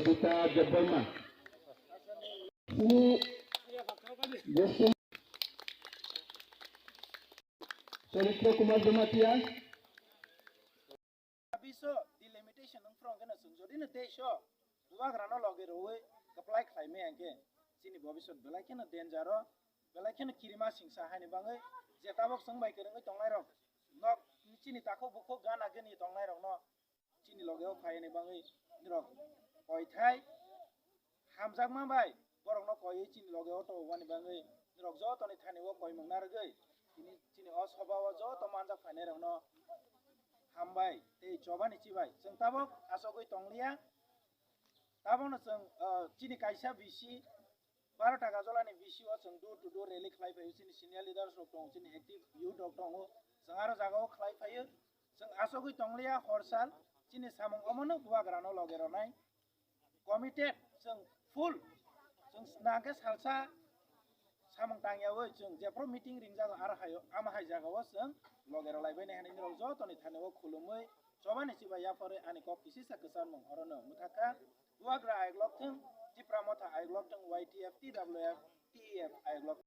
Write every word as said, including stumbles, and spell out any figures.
Sita Debbarma. Sini Justin Charitya Kumar Jamatia. Biso delimitation wng phrwng khe no chwng jodi no teiso bubagrano loge rwui kwplai khlai maya hwnkhe chini bobiswt belai kheno danger o, belai kheno kirima singsa haini bagwi je tabok chwng bai kwrwngwi tongnai rok nok chini takhuk bukhuk gana gini tongnai rokno chini loge o phaini bagwi norok koithai hamjakma bai borokno koiwi chini loge o tongmani bagwi norok jotoni thani o koimung narwgwi tini chini o soba o joto manjak phainai rokno hambai tei chobani chibai chwng tabok achogwi tongliya. Tabokno chwng, ah, chini kaisa bisi baro taka jolani bisi o chwng door to door rally khlai phaio, chini senior leaders rok tongo, chini active youth rok tongo, chwng aro jaga o khlai phaio. Chwng achogwi tongliya hor sal chini samung omono bubagrano loge ronai. Committed chwng full, chwng nangkhe salsa samung tangyawi chwng jephru meeting ringjago aro hayo ama hai jagao chwng loge rwlaibaini hinwi norok jotoni thani o khulumwi chobani chibai yapharwi ani kok kisisa kwcharmung orono mwthakha. Bubagra ayok lok thwng, Tipra Motha ayok lok thwng, Y T F, T W F, T E F ayok lok.